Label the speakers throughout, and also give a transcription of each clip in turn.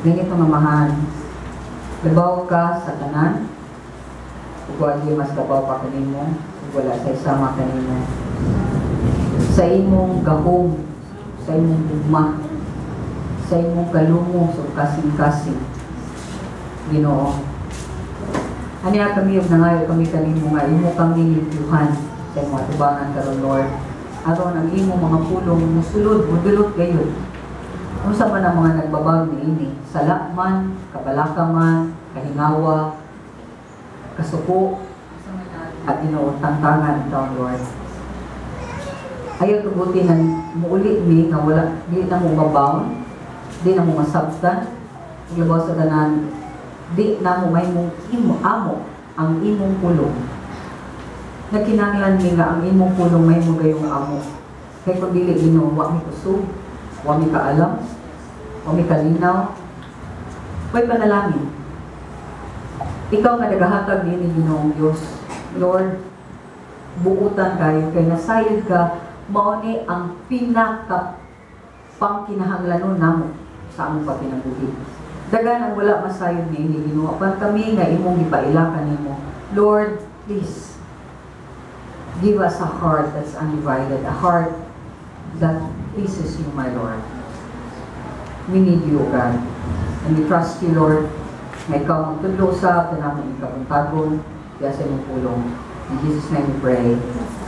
Speaker 1: Ganito nga Amahan, labaw ka sa tanan, ug wala mas labaw pa kanimo, ug wala sa sama kanimo. Sa imong gahom, sa imong gugma, sa imong kalumo, sa kasing-kasing, Ginoo. Ania kami ug nangayo kami kanimo nga imo kami limpyuhan sa imong atubangan karon, Lord. Aron ang imong mga pulong musulod, mudulot gayud. Unsa man ang mga nagbabag niini, sala man, kabalaka man, kahingawa, kasuko, at Ginoo, tangtangan taon, Lord. Ayaw tuguti nga muuli mi nga wala di na mo mabound, di na mo masabtan, ug labaw sa tanan, di na mo mahimong imo amo ang imong pulong. Nagkinahanglan mi nga ang imong pulong mahimo gayong amo. Kay kung dili, Ginoo, wa mi kusog, wa mi kaalam, wa mi kalinaw, way panalangin. Ikaw nga nagahatag niini, Ginoong Dios, Lord, buutan kayo kay nasayod ka mao ni ang pinaka pangkinahanglanon namo sa among pagkinabuhi. Daghan ang wala masayod niini, Ginoo, apan kami nga imong gipaila kanimo. Lord, please give us a heart that's undivided, a heart that pleases you, my Lord. We need you, O God. And we trust you, Lord, na ikaw magtudlo sa kanamong ikabuntagon, kaya sa imong pulong. In Jesus' name we pray.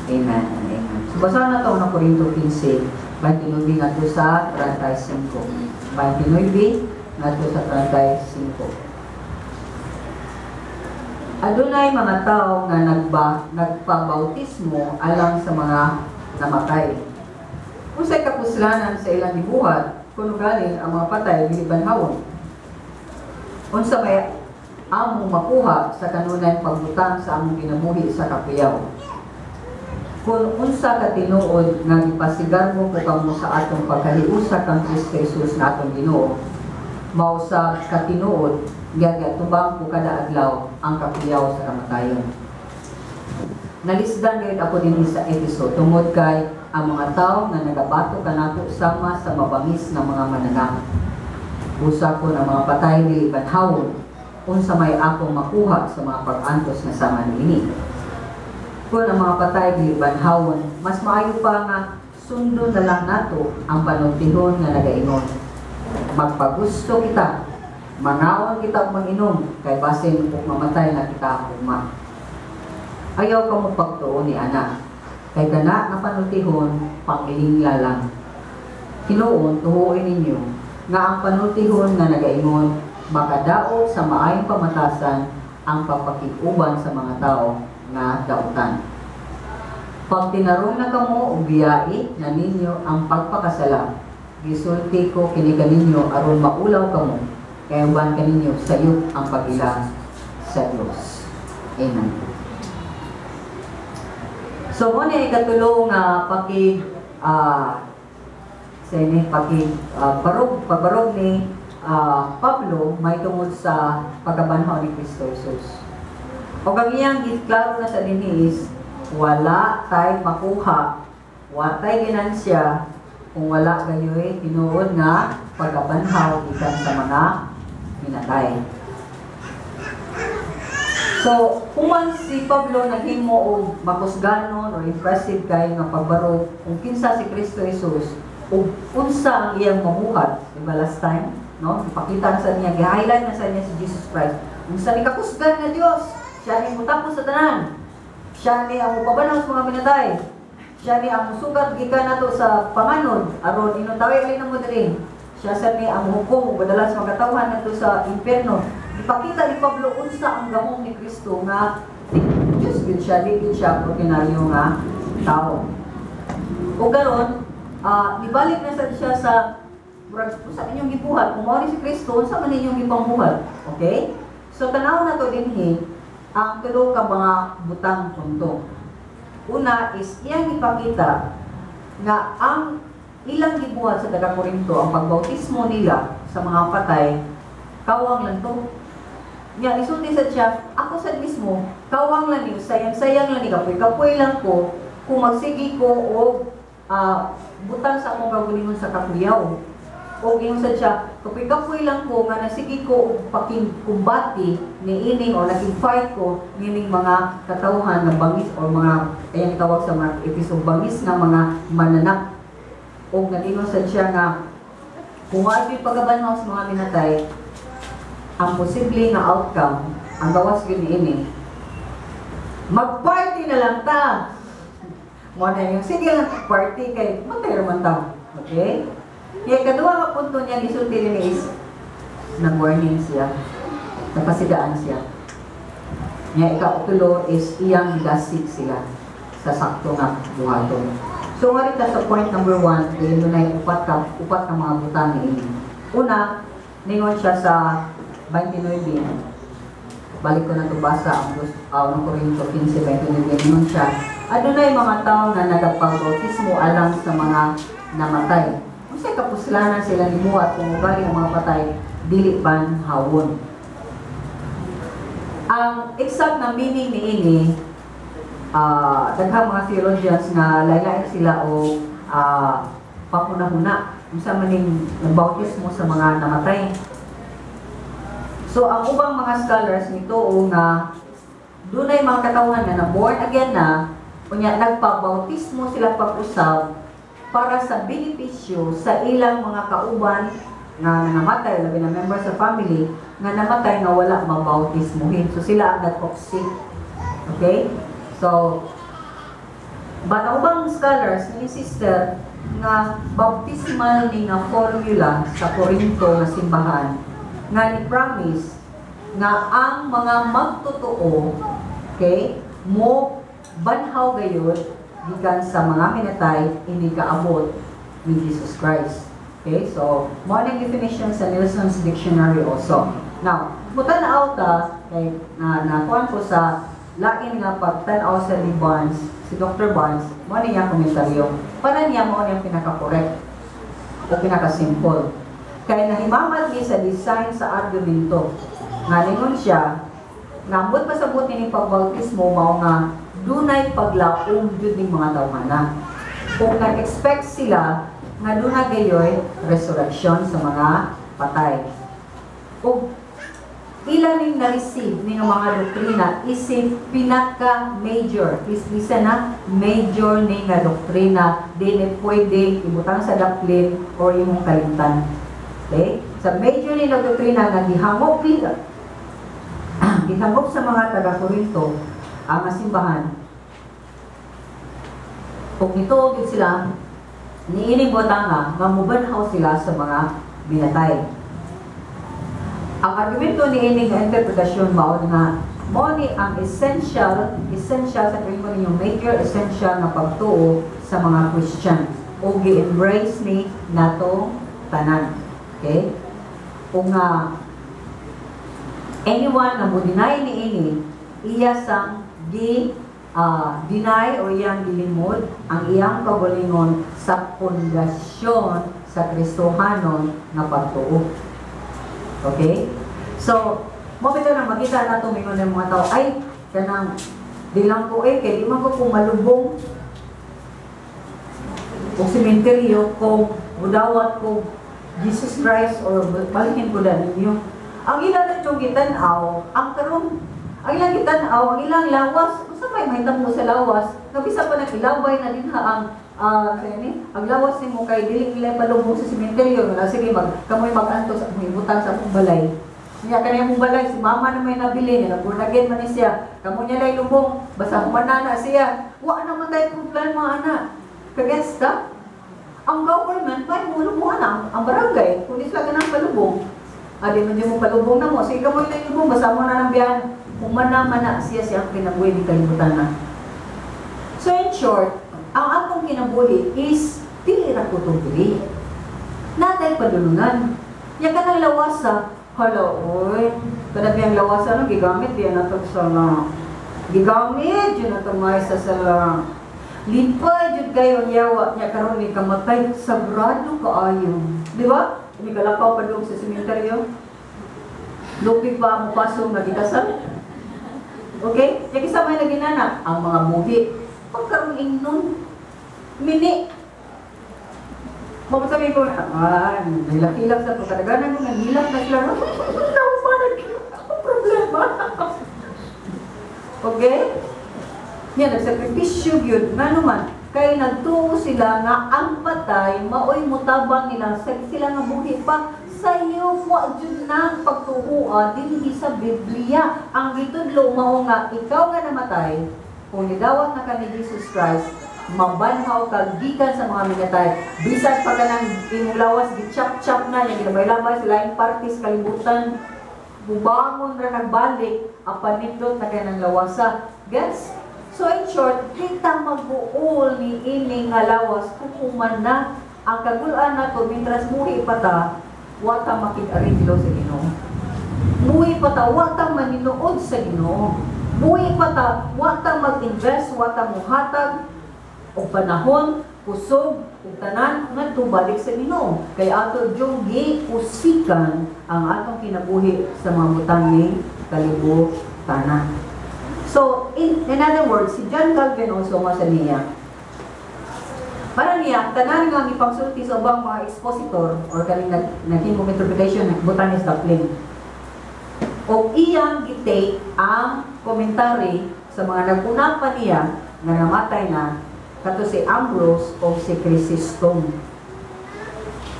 Speaker 1: Amen and amen. So, basahan na ito ng Korinto 15, 29 ngadto sa 35. 29 ngadto sa 35. Adunay mga tao nga nagpabautismo alang sa mga namatay. Unsay kapuslanan sa ilang gibuhat kung galing ang mga patay dili banhawon? Unsa may among makuha sa kanunay pagbutang sa among kinabuhi sa kakuyaw? Kung unsa ka tinuod nga gipasigarbo ko kamo sa atong pagkahiusa kang Kristo Jesus nga atong Ginoo, mao sa katinuod giatubang ko kada adlaw ang kakuyaw sa kamatayon. Nalisdan gayud ako dinhi sa Efeso tungod kay ang mga tawo nga nagabato kanato sama sa mabangis nga mga mananap. Busa kon ang mga patay dili banhawon, unsa may akong makuha sa mga pag-antos nga sama niini? Kung ang mga patay dili banhawon, mas maayo pa nga sundon na lang nato ang panultihon nga nagaingon, "Magpagusto kita, mangaon kita ug manginom, kay basin ug mamatay na kita ugma." Ayaw kamo pagtuo ni ana, kay kana nga panultihon panglingla lang. Hinuon tuohi ninyo nga ang panultihon nga nagaingon makadaot sa maayong pamatasan ang pagpakig-uban sa mga tao nga dautan. Pag tinarong na kamo ug biyai na ninyo ang pagpakasala, gisulti ko kini kaninyo aron maulaw kamo, kay uban kaninyo sayop ang pag-ila sa Dios. Amen. So mo ni ikatulo nga paki sa ini paki barog pagbarog ni Pablo may tungod sa pagkabanhaw ni Kristo Jesus. O ang iyang giklaro na sa dinhi is wala tay makuha, wa tay ginansya kung wala gayoy tinuod nga pagkabanhaw gikan sa mga minatay. So, human si Pablo naghimo og makusganon or impressive kay nga pagbarog kung kinsa si Kristo Jesus ug unsa ang iyang mabuhat, di ba last time, no? Ipakita na sa niya, gi-highlight na sa niya si Jesus Christ. Unsa ni kakusgan nga Dios, siya ni mutapos sa tanan. Siya ni ang mupabanhaw sa mga pinatay. Siya ni ang musugat gikan nato sa panganod aron inon tawi alin mo diri. Siya sa ni ang hukom ug padala sa mga katawhan ngadto sa impierno. Ipakita ni Pablo unsa ang gahom ni Kristo nga Diyos gyud siya, di gyud siya ordinaryo nga tao. O karon, nibalik na sad siya sa murag unsa inyong gibuhat kung mao ni si Kristo, unsa man inyong gipangbuhat? Okay? So tanaw na to dinhi ang tulo ka mga butang punto. Una is iyang ipakita nga ang ilang gibuhat sa taga Korinto, ang pagbautismo nila sa mga patay, kawang lang to. Nya isulti sad siya, ako sad mismo, kawang lang ni, sayang-sayang lang ni, kapoy-kapoy lang ko kung magsige ko og butang sa akong kaugalingon sa kakuyaw. O ingon sad siya, kapoy-kapoy lang ko nga nasige ko og pakigkumbati ni ining o nakig-fight ko nining mga katawhan nga bangis o mga ayang tawag sa mga Efeso, bangis nga mga mananap. Og nag-ingon sad siya nga kung wa gyud pagabanhaw sa mga minatay, ang posible nga outcome, ang gawas gyud niini, mag-party na lang ta. Mo na yung sige lang party kay matay raman ta. Okay? Kaya kaduha nga punto niya gisulti ni is nag-warning siya. Napasidaan siya. Nya ikautulo is iyang gigasig sila sa sakto nga buhaton. So nga rin ta sa point number 1, dili na upat ka mga butang niini. Una, ningon siya sa 29. Balik ko na ito basa ang Korinto 15:29. Ningon siya, adunay mga tao nga nagapabautismo alang sa mga namatay. Unsay kapuslanan sila nibuhat kung ugali ang mga patay dili banhawon? Ang exact na meaning niini, daghang mga theologians nga lain-lain sila o panghuna-huna unsa man ning nagbautismo sa mga namatay. So ang ubang mga scholars nituo nga dunay mga katawhan nga na born again na, unya nagpabautismo sila pag-usab para sa benepisyo sa ilang mga kauban nga namatay, labi na member sa family nga namatay nga wala mabautismuhin. So sila ang nagpoksi. Okay? So but ang ubang scholars ni sister nga baptismal ni nga formula sa Corinto nga simbahan nga ni promise nga ang mga magtotoo, okay, mo banhaw gayud gikan sa mga minatay ini kaabot ni Jesus Christ. Okay, so mo ning definition sa Nelson's Dictionary also. Now, mutan-aw ta kay na nakuan ko sa lain nga pagtan-aw sa ni Barnes, si Dr. Barnes, mo ni niya komentaryo. Para niya mao niyang pinaka-correct o pinaka-simple. Kay nahimamat ni sa design sa argumento. Nga ningon siya, nga ambot pasabot ni pagbautismo mao nga dunay paglaom jud ning mga tawhana. Kung nag-expect sila nga dunay gayoy resurrection sa mga patay. Ug ila ning na-receive ning mga doktrina isip pinaka-major, isa na major ni nga doktrina, di ni pwede ibutang sa daplin or imong kalimtan. Okay? Sa major ni nga doktrina nga gihangop gihangop sa mga taga-Korinto ang simbahan. Ug nituo gyud sila niining butanga nga mubanhaw sila sa mga binatay. Ang argumento niini nga interpretasyon mao nga mao ni ang essential essential sa tuwing mo ninyong major essential nga pagtuo sa mga Christian o gi-embrace ni nato tanan. Okay? O nga anyone nga mo deny niini, iya sang gi deny o iyang gilimod ang iyang kaugalingon sa pundasyon sa Kristohanon nga pagtuo. Okay? So, mo bitaw nang makita nato mingon ng mga tao, ay kanang di lang ko eh kay di man ko kung malubong og sementeryo kung mudawat ko Jesus Christ or balhin ko na ninyo. Ang ilang na gitan-aw, ang karon ang ilang gitan-aw, ang ilang lawas, unsa may mahitabo sa lawas? Nga bisa pa nagilabay na dinha ang kani, ang lawas nimo kay dili nila palubong sa sementeryo, nga sige mag kamoy mag-antos sa ibutang sa akong balay. Niya kani among balay si mama na may nabili niya, born again man ni siya. Kamo niya lay lubong, basta humana na siya. Wa na man tay problema ana. Kagets ta? Ang government may mo lubungan ang barangay kung di sila ganang palubong. Adi man mo palubong na mo, sige kamo lay lubong basta mo na nang biyan. Humana man na siya siyang kinabuhi di kalibutan na. So in short, ang atong kinabuhi is dili ra ko dili. Natay padulungan. Nya kanang lawasa, hala oy, kanang yang lawasa no gigamit diyan nato sa nga. Gigamit jud nato may sa sala. Lipay jud kayo yawa nya karon ni kamatay sagrado kaayo. Di ba? Ini kalakaw padung sa sementeryo. Lupig pa mo pasong nagikasal. Okay? Nya kinsa may naginana ang mga buhi. Pagkaroon ingnon, mini. Mapasabi ko, ah, nilak-hilak sa to, kadaganan ko, nanghilak na sila. Nauman, ako problema. Okay? Yan, nagsakripisyo yun. Nga naman, kay nagtuo sila nga ang patay, maoy mutabang nila sa sila nga buhi pa sa iyo. Wa jud nang pagtuoa dinhi sa Biblia. Ang gitudlo mao nga ikaw nga namatay, kung nidawat na ka ni Jesus Christ, mabanhaw ka gikan sa mga minatay, bisan pa kanang imong lawas gi-chop-chop na nya, ginabay-labay sa laing parties kalibutan, bubangon ra nagbalik, apan nindot na kay ng lawasa. Gets? So in short, kita mag-uol ni ini nga lawas kung human na. Ang kagulaan nato, mintras muhi pa ta, wa ta makig-ariglo sa Ginoo. Muhi pa ta, wa ta maninuod sa Ginoo. Muhi pa ta, wa ta mag-invest, wa ta muhatag og panahon, kusog, ug tanan ngadto balik sa Ginoo. Kay ato jung giusikan ang atong kinabuhi sa mga butang ni kalibutanan. So, in other words, si John Calvin also nga sa niya, para niya, tanan nga gipangsulti sa ubang mga expositor or kaning naghimong interpretation, butang is plain. O iyang gi-take ang commentary sa mga nag-una pa niya nga namatay na, kato si Ambrose o si Chrysostom.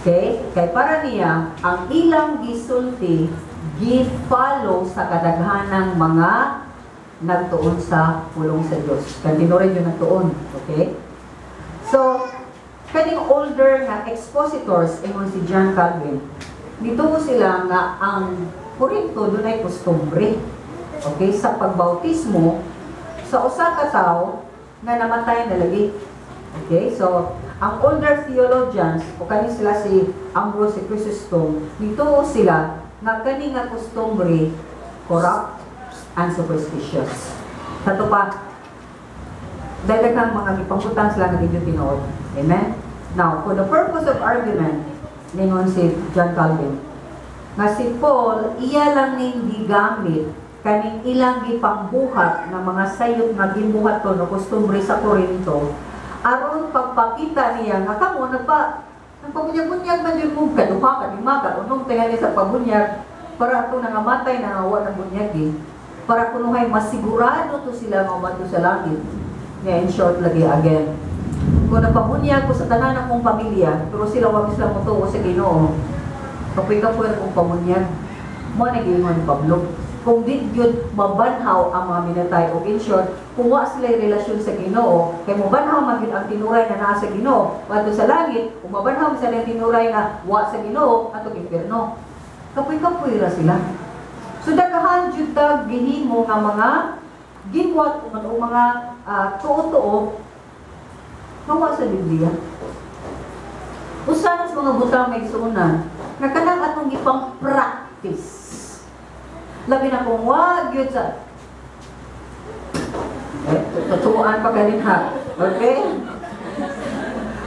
Speaker 1: Okay? Kay para niya, ang ilang gisulti, gi-follow sa kadaghanang mga nagtuon sa pulong sa Diyos. Kay tinuod yung nagtuon. Okay? So, kaning older nga expositors, ingon si John Calvin, nituo sila nga ang Korinto dunay kostumbre. Okay, sa pagbautismo sa usa ka tawo nga namatay na lagi. Okay, so ang older theologians o kani sila si Ambrose, si Chrysostom, nituo sila nga kani nga kostumbre corrupt and superstitious. Kato pa, dahil daghang mga gipangutang sila nga medyo tinuod. Amen? Now, for the purpose of argument, ningon si John Calvin, nga si Paul, iya lang ning gigamit kaning ilang gipangbuhat nga mga sayop nga gibuhat to no kostumbre sa Korinto aron pagpakita niya nga kamo nagpabunyag-bunyag man jud mo, kaduha, kalima, kaunom tingali sa pabunyag para ato nangamatay na wa ng bunyag eh. Para kunuhay masigurado to sila nga umadto sa langit. Nga in short lagi again, kung napabunyag ko sa tanan akong pamilya, pero sila wa sila motuo sa Ginoo, kapoy-kapoy akong pamunyag. Mo na giingon ni Pablo. Kung di gyud mabanhaw ang mga minatay, o in short, kung wa sila relasyon sa Ginoo, kay mobanhaw man gyud ang tinuray nga naa sa Ginoo adto sa langit, ug mabanhaw man sila ang tinuray nga wa sa Ginoo adto impierno. Kapoy-kapoy ra sila. So daghan jud ta gihimo nga mga gibuhat o mga tuo-tuo nga wa sa Biblia. Usa na sa mga butang may suunan nga kanang atong gipang practice. Labi na kung wag yun sa eh, tutuan pa ganin ha. Okay?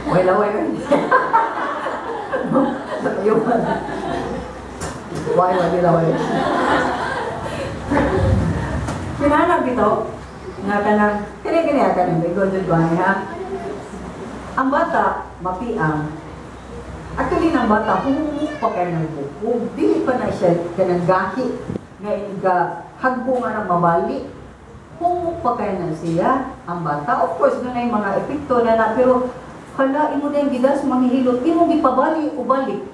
Speaker 1: Wala, wala. Sa tayuan. Why, wala, wala. Pinanag dito, nga kanang, kini kini ha, kanang, may good ko ha. Ang bata, mapiang. Actually, ng bata, humumuk pa kayo ng bukog. Dili pa na siya kanang gahi, nga iniga, hagbo nga ng mabali. Humuk pa kayo na siya, ang bata. Of course, doon ay mga epekto na na, pero, hala, imo na yung gidas, manghihilot, imong gipabali o balik.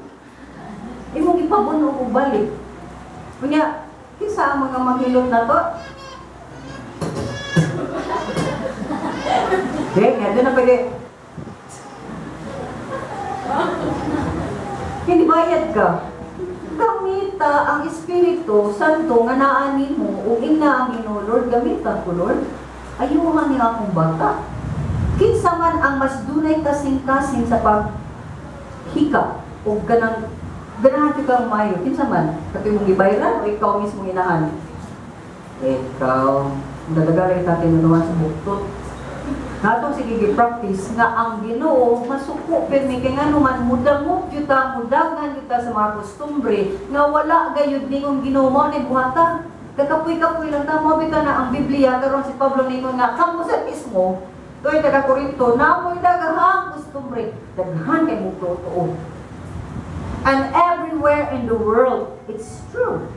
Speaker 1: Imong gipabuno o balik. Kunya, kinsa ang mga manghilot na to? Okay, nga doon na pwede. Hindi bayad ka. Gamita ang Espiritu Santo nga naa nimo ug ingna ang Ginoo, Lord, gamita ko, Lord. Ayuhan niya akong bata. Kinsa man ang mas dunay kasing-kasing sa paghikap o ganang ganahan jud kang maayo, kinsa man kato imong gibayran o ikaw mismo inahan? Ikaw, dadagalay ta tinunuan sa buktot. Natong sige gi-practice nga ang Ginoo masuko pirmi kay ngano man mudangop jud ta, mudagan jud ta sa mga kostumbre nga wala gayud ningong Ginoo mao ni buhata. Kakapoy-kapoy lang ta, mao bitaw na ang Biblia karon si Pablo ningon nga kamo sa mismo Tuoy taga Korinto, namoy daghang kostumbre, daghan kay mo totoo. And everywhere in the world, it's true.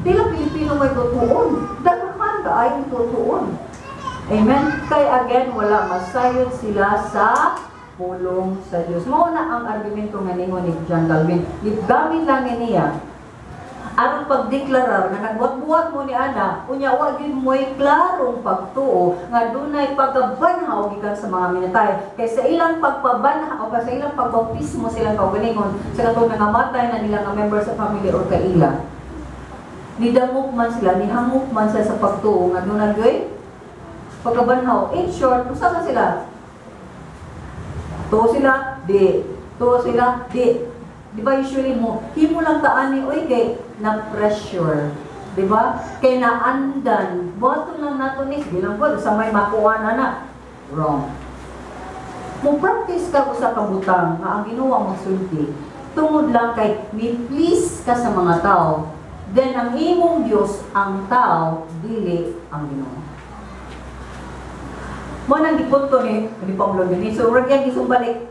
Speaker 1: Di lang Pilipino may tutuon. Daghan kaayong tutuon. Amen? Kay again, wala masayod sila sa pulong sa Diyos. Mao na ang argumento nga ningon ni John Calvin. Gigamit lang ni niya aron pagdeklarar nga nagbuhat-buhat mo ni ana, unya wa gyud mo'y klarong pagtuo nga dunay pagkabanhaw gikan sa mga minatay. Kay sa ilang pagpabanhaw o sa ilang pagbautismo silang kaugalingon sa katong nangamatay na nila nga member sa family or kaila, nidangop man sila, nihangop man sila sa pagtuo nga dunay gyud pagkabanhaw. In short, usa man sila. Tuo sila, di. Tuo sila, di. Di ba usually mo, himo lang taan ni, oy, kay na pressure. Di ba? Kay naandan. Buhaton lang nato ni, sige lang po, sa may makuha na na. Wrong. Mo practice ka usa ka butang nga ang Ginoo ang magsulti, tungod lang kay ni please ka sa mga tao, then ang imong Dios ang tao, dili ang Ginoo. Mo nang gipunto ni Pablo dinhi. So murag iyang gisumbalik,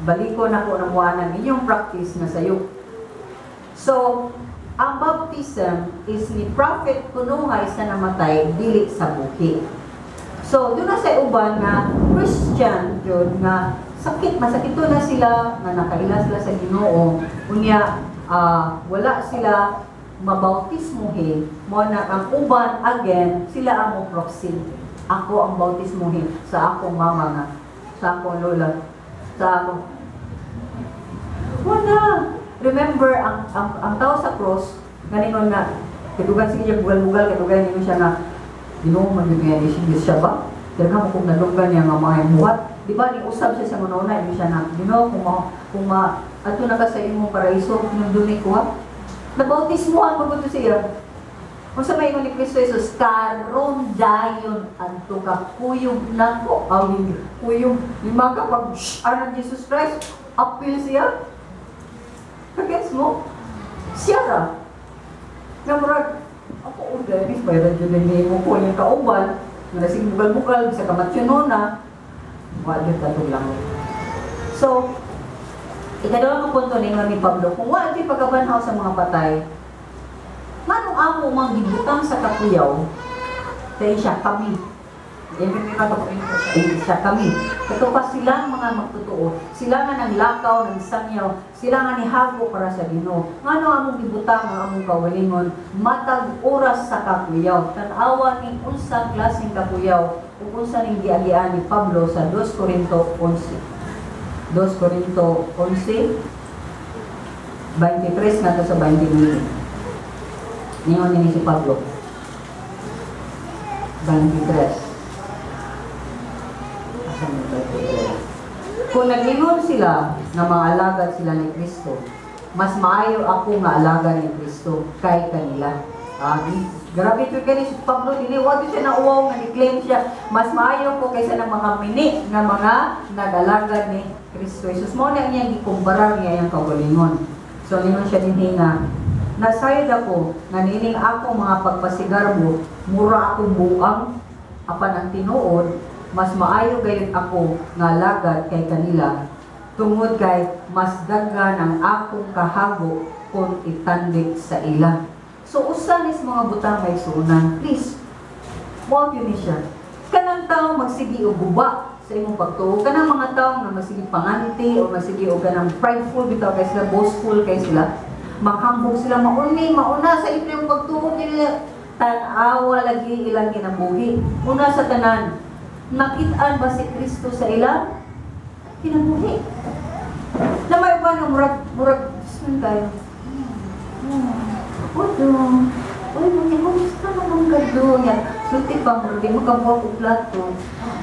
Speaker 1: baliko na ko ng muanan inyong practice na sayo. So, ang baptism is ni profit kunuhay sa namatay, dili sa buhi. So, doon na sa uban nga Christian jud nga sakit, masakito na sila nga nakaila sila sa Ginoo, unya wala sila mabautismuhin, mo na ang uban again sila ang mo proxy. Ako ang bautismuhin sa akong mama nga, sa akong lola, sa akong. Wala. Remember, ang tao sa cross, ganingon nga, kadugan sige siya bugal-bugal, kadugan ninyo siya nga, Ginoo man yun nga, ni siya ba? Kaya mo kung nalunggan niya nga mga buhat. Di ba, ni usab siya sa manuna, hindi siya na, Ginoo, kung ma, ato na ka sa imong paraiso, nundumi ko ha? Nabautismuhan mo ko siya. Kung sa may ni Kristo Jesus, karon dayon adto ka kuyog nako, awin kuyog lima ka pag anan Jesus Christ, apil siya. Kagets mo? Siya ra. Nga murag, ako uday, bis bayaran dyan din mo ko yung kauban, nga nasing bugal-bugal, bisa ka na, wa gyud katong lang. So, ikaduha nga punto ni Pablo, kung wa gyud pagkabanhaw sa mga patay, nganong amo mang gibutang sa kakuyaw, kay siya kami. Siya kami. Ito pa sila mga magtotoo. Sila nga naglakaw, nagsangyaw, sila nga nihago para sa Ginoo. Ngano among gibutang ang among kawalingon matag oras sa kakuyaw? Tan-awa ning unsa klaseng kakuyaw ug unsa ning giagian ni Pablo sa 2 Corinto 11. 2 Corinto 11 23 ngadto sa 29. Ningon ni si Pablo. 23. Asa mo 23? Kung nag-ingon sila nga mga alagad sila ni Kristo, mas maayo ako nga alagad ni Kristo kay kanila. Ah, grabe ito kani si Pablo dili wa siya nauwaw nga ni-claim siya mas maayo ko kaysa ng mga mini nga mga nag-alagad ni Kristo Jesus. Mao na iyang gikumpara niya iyang kaugalingon. So ningon siya dinhi nga nasayod ako nga niining ako mga pagpasigarbo mura akong buang, apan ang tinuod mas maayo gayud ako nga alagad kay kanila tungod kay mas daghan ang akong kahago kung itandik sa ila. So usa nis mga butang may suunan, please. Mao gyud ni siya. Kanang tao magsige og guba sa imong pagtuo, kanang mga tao nga magsige panganti o magsige og kanang prideful bitaw kay sila, boastful kay sila. Maghambog sila mauni, mauna sa imong pagtuo nila, tan-awa lagi ilang kinabuhi. Una sa tanan, nakit-an ba si Kristo sa ilang kinabuhi? Na may uban nga murag murag sun kayo. Uy, uy, mga kumusta naman ka doon? Yan, sulti pa, murag di mo kabuha og plato.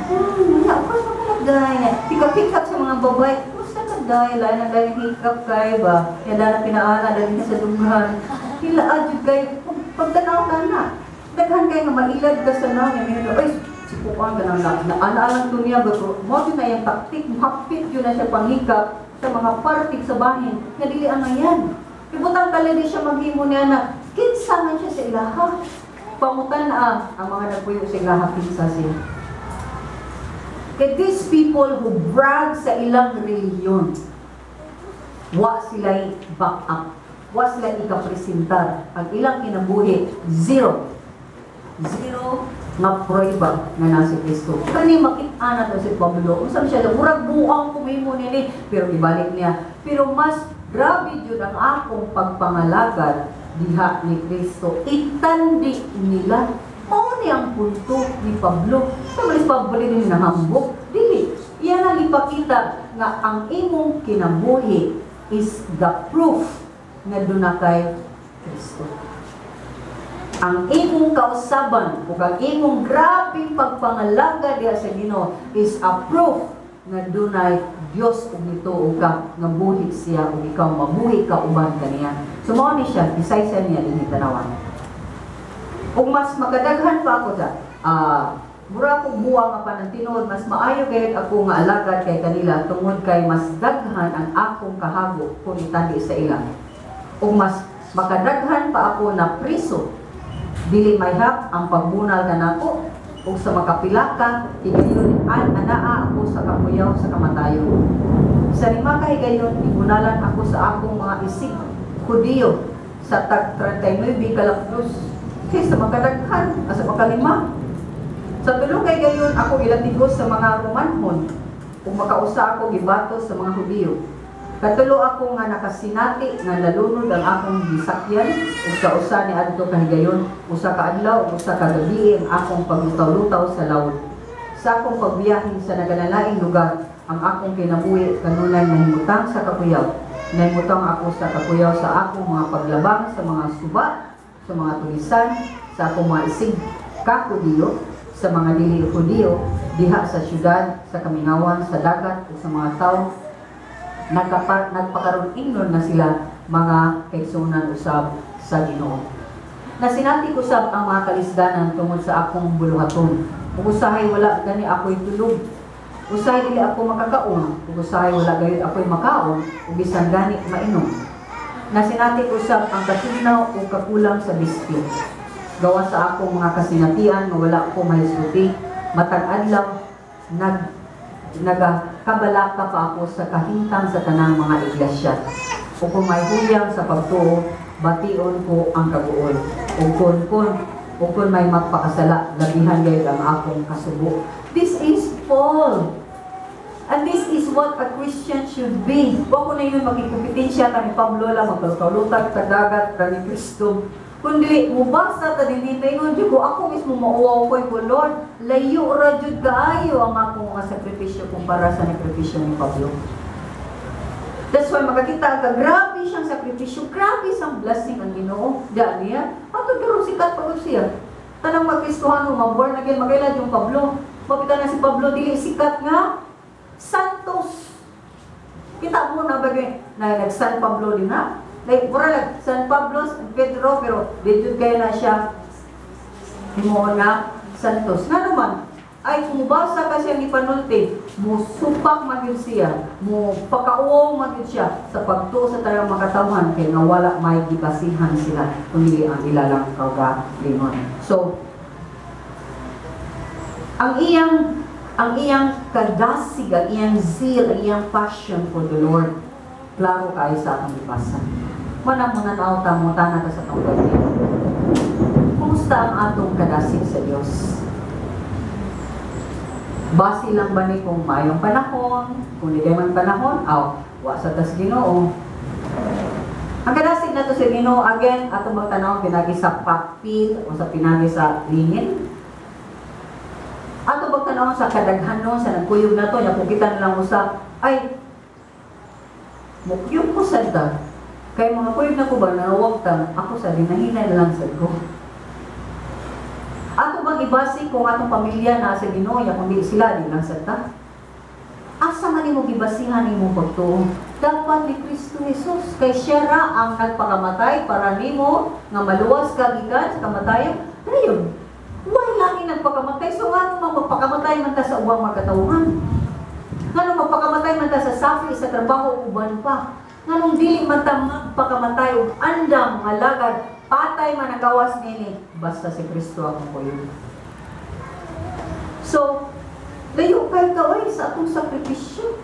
Speaker 1: Wala ko sa mga day. Hikap-hikap sa mga babae. Kumusta ka day? Lain na dahil hikap kayo ba? Yan na pinaana, dahil na sa dughan. Hilaad yun kayo. Pagtanaw ka na. Daghan kayo nga mailad ka sa namin. Ay, si Kuan ka na na ana lang to niya. Pero mo yun na yung taktik. Hapit yun na siya panghikap sa mga party sa bahin. Nga dili ang yan. Ibutang taladi siya maghimo niya na kinsa man siya sa ilaha. Pangutan na ang mga nagpuyo sa ilaha kinsa siya. Kay these people who brag sa ilang relihiyon, wa sila back up. Wa sila ikapresentar. Ang ilang kinabuhi, zero. Zero nga prueba nga na si Kristo. Kani makita na to si Pablo. Unsa siya, murag buang kumimo nini, pero ibalik niya. Pero mas grabe jud ang akong pagpangalagad diha ni Kristo. Itandi nila. Mao ni ang punto ni Pablo. Sa malis Pablo ni nahambok. Dili. Iyan ang ipakita nga ang imong kinabuhi is the proof nga duna kay Kristo. Ang imong kausaban ug ang imong grabeng pagpangalaga diha sa Ginoo is a proof nga dunay Dios ug nituo ka nga buhi siya ug ikaw mabuhi ka uban kaniya. So mao ni siya, bisay niya dinhi tanawan. Ug mas makadaghan pa ako sa mura akong buwang apan ang tinuod mas maayo gayud ako nga alagad kay kanila tungod kay mas daghan ang akong kahago kung itandi sa ila. Ug mas makadaghan pa ako na priso, dili mayhap ang pagbunal kanako, ug sa makapilaka higayon an anaa ako sa kapuyaw sa kamatayon. Sa 5 ka higayon gibunalan ako sa akong mga isig Hudiyo sa tag 39 kalapdos kaysa makadaghan sa makalima. Sa tulo kay gayon ako gilatigos sa mga Romanhon ug makausa ako gibato sa mga Hudiyo. Katulo ako nga nakasinati nga nalunod ang akong gisakyan ug sa usa ni adto kahigayon, usa ka adlaw ug usa ka gabii ang akong paglutaw-lutaw sa lawod. Sa akong pagbiyahe sa naganalaing lugar, ang akong kinabuhi kanunay mahimutang sa kakuyaw. Nahimutang ako sa kakuyaw sa akong mga paglabang sa mga suba, sa mga tulisan, sa akong mga isig kakudiyo, sa mga dili Hudiyo, diha sa syudad, sa kamingawan, sa dagat ug sa mga tawo. Nagpakaroon ingnon na sila mga kaigsuonan usab sa Ginoo. Nasinati ko sab ang mga kalisdanan tungod sa akong buluhaton. Ug usahay wala gani ako'y tulog. Usahay dili ako makakaon, ug usahay wala gayud ako'y makaon, ug bisan gani mainom. Nasinati ko sab ang katugnaw ug kakulang sa bispi. Gawa sa akong mga kasinatian nga wala ko mahisguti, matag adlaw nagakabalaka pa ako sa kahintang sa tanang mga iglesia. O kung may huyang sa pagtuo, bation ko ang kaguol. O kung may magpakasala, labihan gayud ang akong kasubo. This is Paul. And this is what a Christian should be. Wa ko na yun makikompetensya kani Pablo lang, magkalutag, kadagat, kani Kristo. Kundi, mubasa ta din dito, ingon jud ko, ako mismo mauwaw ko, ko, Lord, layo ra jud kaayo ang akong mga sakripisyo kumpara sa sakripisyo ni Pablo. That's why makakita ka, grabe siyang sakripisyo, grabe siyang blessing ang Ginoo. Diyan niya, ato karon sikat pagod siya. Tanang magkristuhano, maborn again, magailad yung Pablo. Mapita na si Pablo, dili sikat nga, Santos. Kita mo na bagay, na nag-San Pablo din na. Like, mura lang, San Pablo, San Pedro, pero dito kayo na siya himuon nga Santos. Nga naman, ay kumubasa ka siyang ipanulti, musupak man yun siya, mupakauwaw man yun siya sa pagtuo sa tanang makatawhan, kay nga wala may gibasihan sila, kundi ang ilalang kaugalingon. So, ang iyang kadasig, ang iyang zeal, ang iyang passion for the Lord, klaro kaayo sa atong gibasa. Manang mga tao tamo ta sa atong gabi. Kumusta ang atong kadasig sa Dios? Base lang ba ni kung mayong panahon, kung di man panahon, aw, wa sa tas Ginoo. Ang kadasig nato sa Ginoo, again, atong magtanaw pinagi sa papel o sa pinagi sa lingin. Ato magtanaw sa kadaghanon sa nagkuyog nato, nya kung kita na lang usa, ay mukuyog ko sad ta. Kay mga kuyog na ko ba, nanawag ta, ako sa dinahinay na lang sad ko. Ato bang ibasi kung atong pamilya na sa Ginoo, ya kung di sila, di lang sad ta? Asa man nimo gibasihan imong pagtuo? Dapat ni Kristo Jesus, kay siya ra ang nagpakamatay para nimo nga maluwas ka gikan sa kamatayon. Dayon, why lagi nagpakamatay? So ngano man magpakamatay man ta sa ubang mga katawhan? Ngano magpakamatay man ta sa sapi, sa trabaho, uban pa? Nganong dili man ta magpakamatay og andam nga lagad, patay man ang gawas nini, basta si Kristo akong kuyog. So, Layo kay kaway sa atong sakripisyo.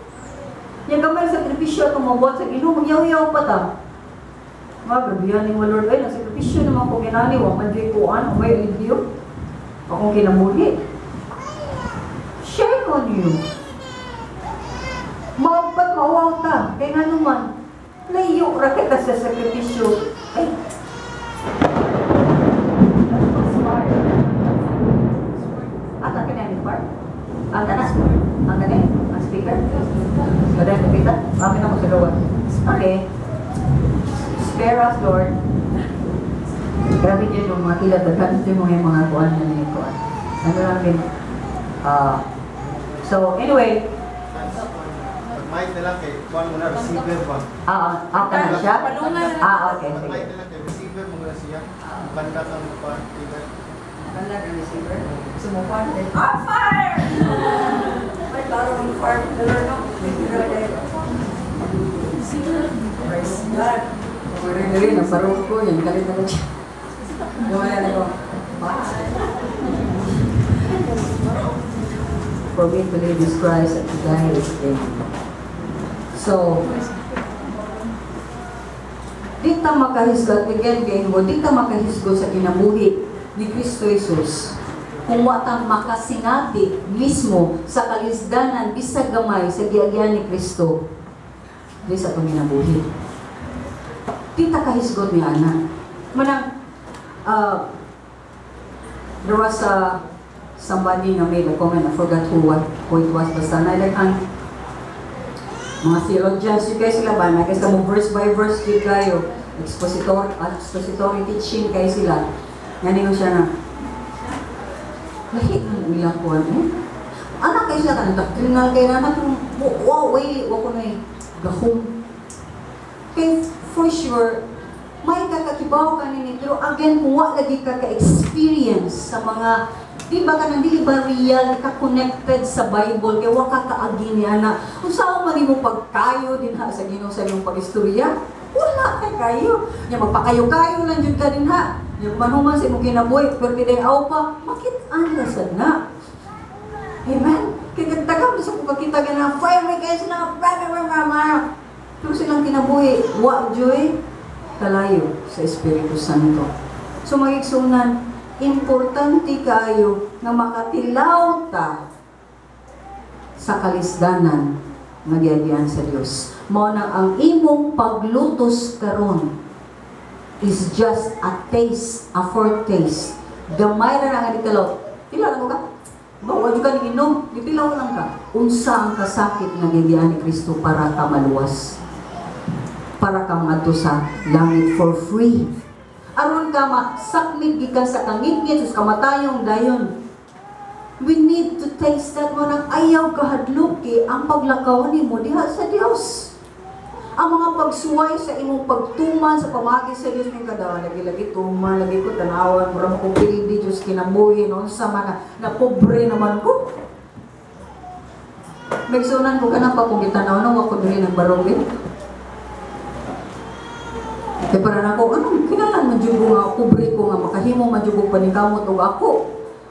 Speaker 1: Yang gamay sakripisyo atong mabuhat sa Ginoo, magyaw-yaw pa ta. Mga grabihan ni mo, Lord, ay, nasakripisyo naman ko ginani, wa man dyo'y kuan, o may alibyo. Akong kinabuhi. Shame on you. Maugpat mauwaw ta, kay nga naman, layo ra kay ka sa sakripisyo. Ay, that was far. Ata ka na ni part? Ang kana? Ang kani? Ang speaker? Kada kita? Akin ako sa gawa. Okay. Spare us, Lord. Grabe dyan yung mga tila daghan yung mga kuan na ni kuan. Ano lang din. Ah, so anyway,
Speaker 2: Pag-mic na lang kay kuan mo na receiver ba?
Speaker 1: Ah, kana siya? Ah, okay, sige.
Speaker 2: Pag-mic na lang kay receiver mo na siya. Banda kang kuan tila.
Speaker 1: Banda kang receiver. Sumukuan din. Ah, fire! May klaro ng fire. Lord, no? Praise God. Pwede rin, naparong ko yan. Kalit na siya. Gawin na ko. What? For me to live is Christ and to die is gain. So, di ta makahisgot, again, gain mo, di ta makahisgot sa kinabuhi ni Kristo Jesus kung wa ta makasingati mismo sa kalisdanan bisag gamay sa giagyan ni Kristo di sa atong kinabuhi. Di ta kahisgot ni ana. Manang, there was a somebody nga made a comment, I forgot who it was, basta na like ang mga theologians, yun kayo sila ba, na kasi mo verse by verse yun kayo, expository teaching kayo sila. Ngayon ko siya na, lahi ang ilang kuwan eh. Anak kayo sila, kanang doctrinal kayo na, anak, wow, wait, wako na eh, gahom. Kay for sure, may kakakibaw ka nini, pero again, kung wa lagi ka ka-experience sa mga, di ba ka nang dili ba real ka connected sa Bible, kay wa ka kaagi ni ana. Unsa man nimo pagkayo din ha sa Ginoo sa imong pag-istorya? Wala kay kayo. Nya magpakayo-kayo lang jud ka din ha. Nya manuman sa imong kinabuhi, pero kay aw pa, makit-an ra sad na. Amen. Kay nagtagam sa kung kakita ka na fire kay sila, blah, blah, blah, blah, blah. Pero silang kinabuhi, wa joy kalayo sa Espiritu Santo. So magigsunan, importante kayo nga makatilaw ta sa kalisdanan nga giagian sa Dios. Mao nang ang imong paglutos karon is just a taste, a foretaste. Gamay ra na nga ditilaw. Tilaw lang ko ka? Ba, wa jud ka ning inom, gitilaw lang ka. Unsa ang kasakit nga giagian ni Kristo para ka maluwas? Para ka mangadto sa langit for free. Aron ka masakmit gikan sa kangitngit sus kamatayong dayon. We need to taste that mo nang ayaw kahadlok ang paglakaw nimo diha sa Dios. Ang mga pagsuway sa imong pagtuman sa pamagi sa Dios may kada lagi-lagi tuman lagi ko tanawan mura mo kong pildi Dios kinabuhi no sa mga na pobre naman ko. Megsunan ko kana pa kung gitanaw no wa ko diri nang barong eh. Kaya para nako, anong kinalan man jud ko nga pobre ko nga makahimo man jud ko paningkamot og ako?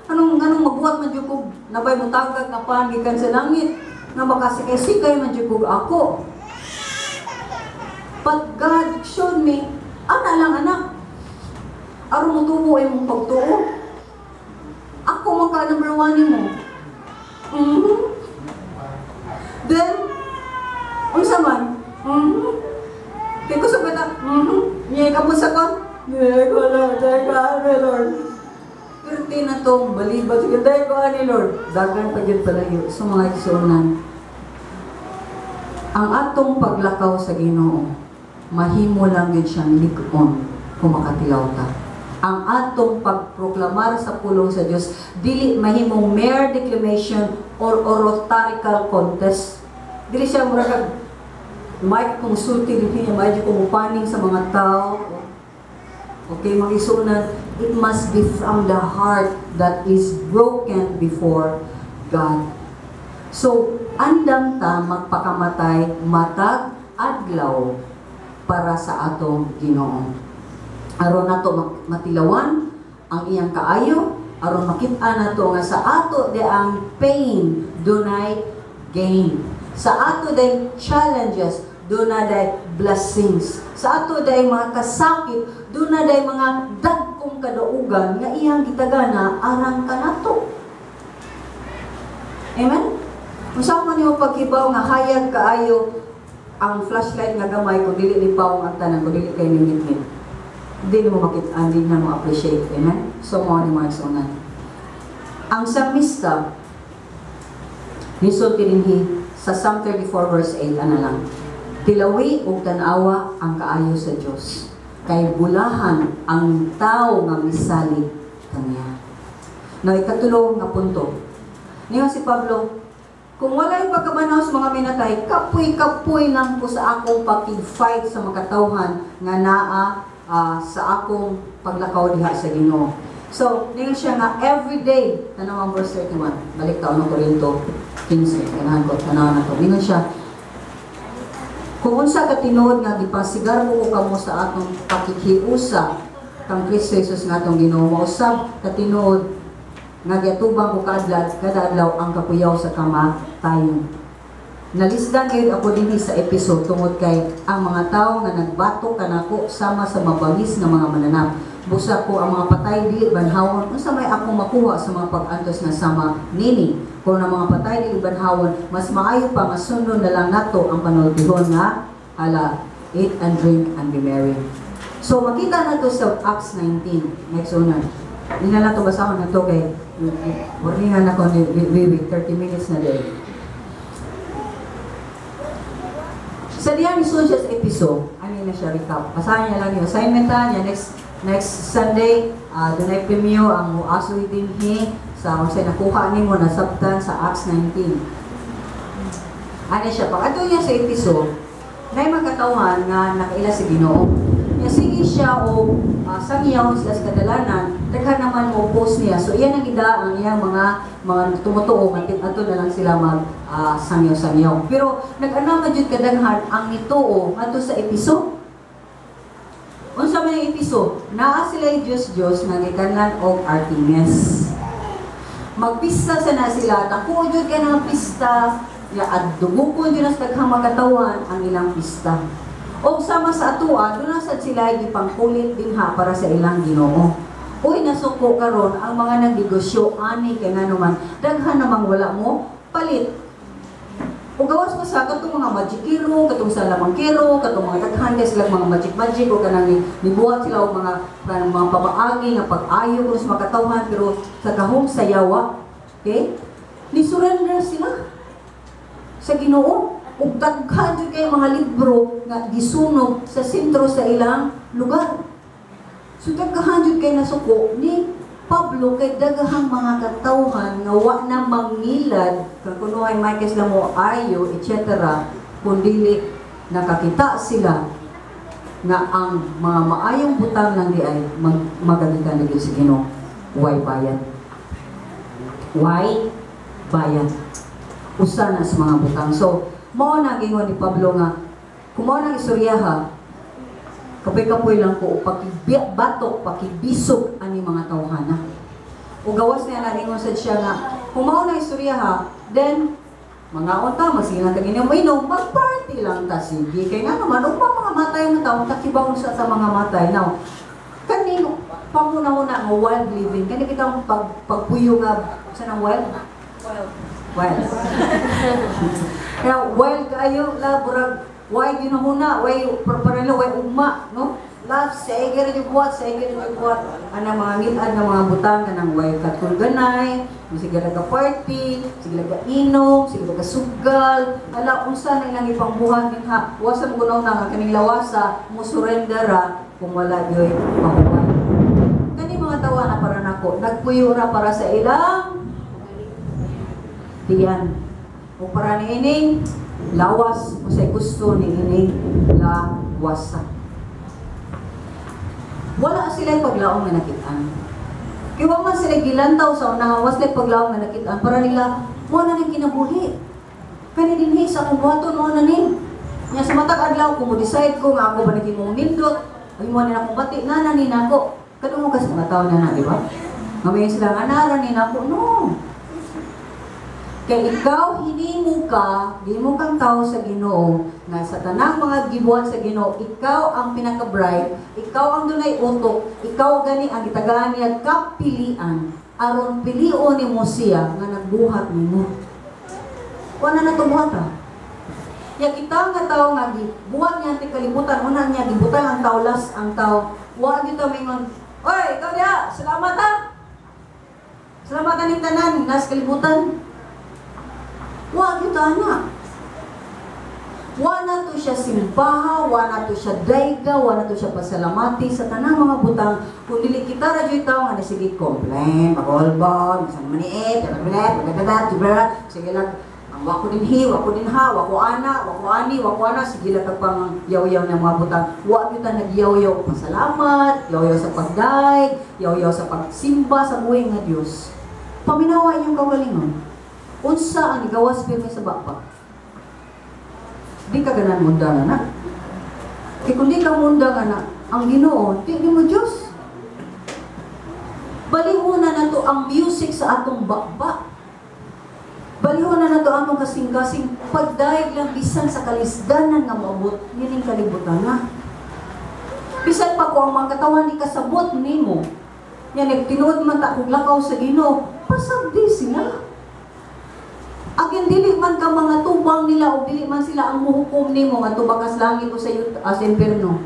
Speaker 1: Anong magbuhat man jud ko nabay mo tagag nga pan gikan sa langit nga makasikay-sikay man jud ko ako? But God showed me, ana lang anak, aron mo tubo imong pagtuo. Ako man ka number one nimo. Then, unsa man? Kay kusog ba na? Niya ka mo sa kon? Niya ko Lord, dahil ko ani Lord. Pero na tong balibad, sige, dahil ko ani Lord. Dagan pa jud palayo sa mga igsuonan. Ang atong paglakaw sa Ginoo, mahimo lang yun siyang lig-on kung makatilaw ta. Ang atong pagproklamar sa pulong sa Dios dili mahimong mere declamation or oratorical contest. Dili siya mura kag mic kung sulti dili niya medyo kumupaning sa mga tao. Okay, mga isunan, it must be from the heart that is broken before God. So, andam ta magpakamatay matag adlaw para sa atong Ginoo. Aron nato matilawan ang iyang kaayo, aron makit-an nato nga sa ato di ang pain,
Speaker 3: dunay gain. Sa ato day challenges, duna day blessings. Sa ato day mga kasakit, duna day mga dagkong kadaugan nga iyang gitagana alang kanato. Amen? Unsa man nimo paghibaw nga hayag kaayo ang flashlight nga gamay kung dili ni pawong ang tanan, kung dili kay ningitngit? Hindi mo makita, hindi na mo appreciate. Amen? So, mao ni mga igsuonan. Ang salmista, nisulti dinhi sa Psalm 34 verse 8, ana lang, "Tilawi ug tan-awa ang kaayo sa Dios, kay bulahan ang tao nga misalig kaniya." Now, ikatulo nga punto. Niingon si Pablo, "Kung walay pagkabanhaw sa mga minatay, kapoy-kapoy lang ko sa akong pakig-fight sa mga katawhan nga naa sa akong paglakaw diha sa Ginoo." So, niingon siya nga every day, tanaw ang verse 31, balik ta 1 Corinto 15, ganahan ko, tanaw na to. Niingon siya, "Kung unsa ka tinuod nga gipasigarbo ko kamo sa atong pakikiusa kang Kristo Jesus nga atong Ginoo, mausab ka tinuod nga giatubang ko kaadlaw kada adlaw ang kapuyaw sa kamatayon. Nalisdan gayud ako dinhi sa Epeso tungod kay ang mga tawo nga nagbato kanako sama sa mabangis nga mga mananap. Busa ko ang mga patay dili banhawon, unsa may akong makuha sa mga pag-antos nga sama nini? Kung ang mga patay dili banhawon, mas maayo pa nga sundon na lang nato ang panultihon nga hala, eat and drink and be merry." So makita nato sa Acts 19, next una. Hindi na lang ito basahon na to kay warningan ako ni Wiwi, 30 minutes na din. Sa diha ni siya sa episode, ano na siya recap. Basahan niya lang yung assignment ha, niya next next Sunday, dunay premyo ang muasoy dinhi sa unsay nakuha nimo nasabtan sa Acts 19. Ano siya, pag ato niya sa episode, nay magkatawan nga nakaila sa Ginoo. Nya sige siya o sangyaw sila sa kadalanan, daghan naman mo post niya. So iyan ang gida ang iyang mga tumutuo nga ato na lang sila mag sangyaw-sangyaw. Pero nag-ana man jud kadaghan ang nituo ngadto sa Episo. Unsa man ang Episo? Naa sila Diyos Diyos nga gikanlan og Artemis. Magpista sa na sila, dako jud kay nga pista, ya adugukon jud na sa daghang mga ang ilang pista. O sama sa atoa, doon na sad sila gipangkulit dinha para sa ilang Ginoo. Uy, nasuko karon ang mga nagnegosyo ani kay nganuman daghan namang wala mo palit. O gawas pa sa katong mga magikero, katong sa lamangkero, katong mga daghan kay silang mga magic-magic o kanang nibuhat sila og mga kanang mga pamaagi nga pag-ayo kuno sa mga katawhan pero sa gahom sa yawa. Okay? Ni surrender sila sa Ginoo. Ug daghan jud kay mga libro nga gisunog sa sentro sa ilang lugar. So daghan jud kay nasuko ni Pablo kay daghang mga katawhan nga wa na mangilad kang kunuhay may sila mo ayo etc. kun dili nakakita sila nga ang mga maayong butang lang di ay magagikan na sa Ginoo. Why bayad? Why bayad? Usa na sa mga butang. So mao na gingon ni Pablo nga kung mao nang istoryaha, kapoy-kapoy lang ko pakibatok, pakibisog ani mga tawhana. O gawas niya na ingon sad siya nga kung mao nang istoryaha, then mga unta magsige lang tag inom, mag-party lang ta, sige kay nga naman ug mga matay ang tawo takibaw sa ta mga matay. Now kanino panguna-una nga wild living kani bitang pagpuyo nga sa nang wild wild. Kaya wild kayo la burag why ginahuna, why parang why ugma, no? Love sige ra yung buhat, sige ra yung buhat. Anang mga ngilad nga mga butang kanang way katulganay, sige ra ka party, sige ra ka inom, sige ra ka sugal, ala unsa na ilang ipangbuhat dinha. Wa sa mo na nga kaning lawasa mo surrender ra kung wala gyoy pahuway. Kani mga tawa na para nako, nagpuyo ra para sa ilang tiyan. O para ni ining lawas o sa gusto ni ining lawasa. Wala sila paglaom nga nakitaan. Kaya wa man sila gilantaw sa unahan, wa sila paglaom nga nakitaan para nila mo na ning kinabuhi. Kani dinhi sa akong buhaton mo na ning. Nya sa matag adlaw kung mo decide ko nga ako ba naging nindot, ay mo na akong bati nga na ni nako. Kadungog ka sa mga tawo na na, di ba? Ngamayon sila nga nara ni nako, no. Kay ikaw hinimo ka, gihimo kang tao sa Ginoo, nga sa tanang mga gibuhat sa Ginoo, ikaw ang pinaka-bright, ikaw ang dunay utok, ikaw gani ang gitagaan niya kapilian, aron pilion nimo siya nga nagbuhat nimo. Wala na tumuhat ha. Ya kita nga tao nga gibuhat niya ang kalibutan, una niya gibutang ang tao las ang tao. Wa gyud ta mingon, "Oy, ikaw diha, salamat ha. Salamat aning tanan nas kalibutan." Wa gyud ta na. Wa na to siya simbaha, wa na to siya dayga, wa na to siya pasalamati sa tanang mga butang. Kung dili kita ra jud tawo nga sige complain, magolbon, bisan maniit, sige lang, ang wako din hi, wako din ha, wako ana, wako ani, wako ana, sige lang kag pang yaw-yaw ng mga butang. Wa gyud ta nagyaw-yaw pasalamat, yaw-yaw sa pagdaig, yaw-yaw sa pagsimba sa buhi nga Dios. Paminawa inyong kaugalingon. Unsa ang gawas pirmi sa bakbak? Di ka ganan munda nga na. Kay kung di ka munda nga na, ang Ginoo, di mo Diyos. Balihon na nato ang music sa atong bakbak. Balihon na nato atong kasing-kasing pagdayeg lang bisan sa kalisdanan nga moabot nining kalibutan na. Bisan pa ko ang mga katawan ni kasabot nimo. Nya nagtinuod man ta kog lakaw sa Ginoo, pasagdi sila. Agin dili man ka mga tubang nila o dili man sila ang muhukom nimo nga tubakas langit o sa sa impierno.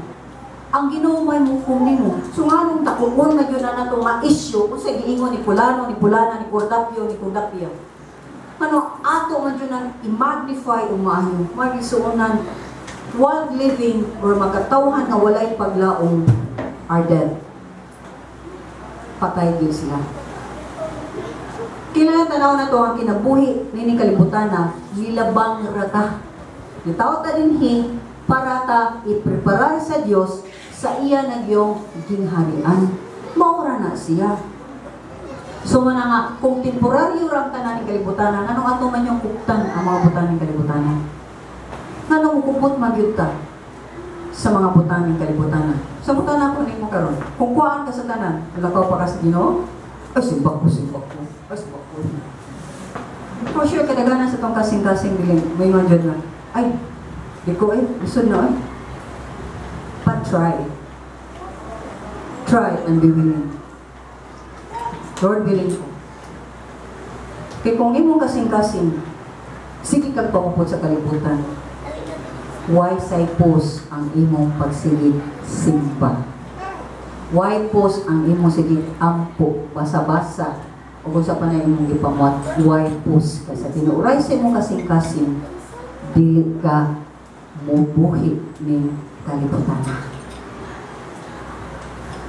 Speaker 3: Ang Ginoo may muhukom nimo. So nganong takukon na gyud na nato nga issue kung sa giingon ni pulano, ni pulana, ni Cordapio, ni Cordapia. Ano ato man gyud nang i-magnify o maayo. Magisuonan wild living or makatawhan nga walay paglaom are dead. Patay gyud sila. Kailangan tanaw na to ang kinabuhi nining kalibutan na nilabang rata. Nitaw ta dinhi para ta ipreparar sa Dios sa iya nagyong gingharian. Maura na siya. So mana nga kung temporaryo ra ang tanan ning kalibutan, nganong ato man yung kuptan ang mga butang ning kalibutan? Nganong kupot man gyud ta sa mga butang ning kalibutan? Sa butang ako nimo karon, kung kuhaan ka sa tanan, lakaw pa ka sa Ginoo? Ay, simbak ko, simbak ko. Ay, simbak ko. For sure, kadaganan sa itong kasing-kasing biling, may mga dyan na, ay, di ko eh, gusto na eh. But try. Try and be willing. Lord, willing ko. Kaya kung imong kasing-kasing, sige kag pangupot sa kalibutan, why say pose ang imong pagsigig simba? Why post ang imong sige ampo, basa-basa, o kung sa panay imong gipamuat, why post ka sa Ginoo? Uray sa imong kasing-kasing, dili ka mubuhi ning kalibutan.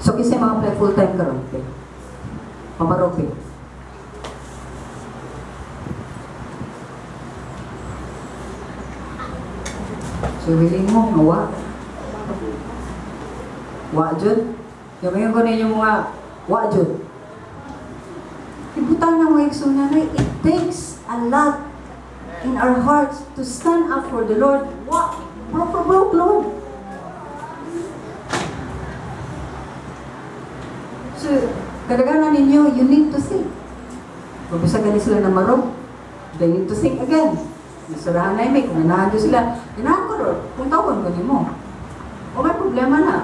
Speaker 3: So, kasi mga apply full time karon, okay? Pamarope. So, willing mo, nga wa. Wa, jud. Yung ko ninyo mga wa, jud. Ibutan na mga igsoon, it takes a lot in our hearts to stand up for the Lord. Wa, broke, broke, Lord. So, kadaganan ninyo, you need to think. Kung bisa gani sila na marog, they need to think again. Nasurahan na yung kung nanahan doon sila, ganahan ko, Lord, kung tawon ko nimo. O may problema na.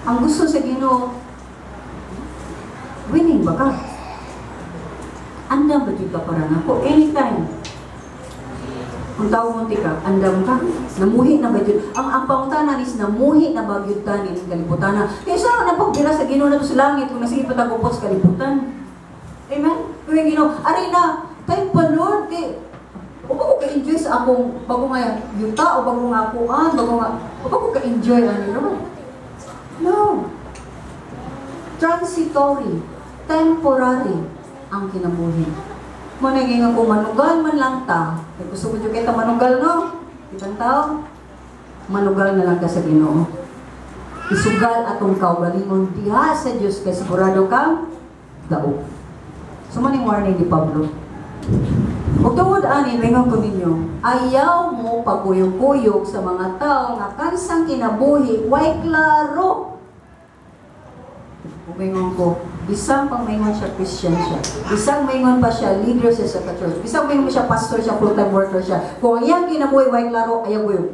Speaker 3: Ang gusto sa Ginoo, winning ba ka? Andam ba dyan ka para na ako? Anytime. Kung tawon ti ka, andam ka. Namuhi na ba dyan? Ang pangutanan is namuhi na ba gyud ta ni kalibutan na. Kaya saan na pagbira sa Ginoo na to sa langit kung nasige patagupot sa kalibutan? Amen? Kung yung Ginoo, aray na, time pa Lord, kay o bago ka-enjoy sa akong, bago nga yuta, o bago nga akuan, bago nga, o bago ka-enjoy, ano Lord? No. Transitory, temporary ang kinabuhi. Managing ako manugal man lang ta. Kaya gusto ko dyan kita manugal, no? Kitang tao, manugal na lang ka sa Ginoo. Isugal atong kaugalingon diha sa Dios kay sigurado kang daog. So maning warning ni Pablo. Ug tungod ani mingon ko ninyo, ayaw mo pagkuyog-kuyog sa mga tao nga kansang kinabuhi way klaro. Umingon ko, bisang pang maingon siya, Christian siya. Bisang maingon pa siya, leader siya sa church. Bisang maingon siya, pastor siya, full-time worker siya. Kung ang iyang kinabuhi, way klaro, ayaw ko.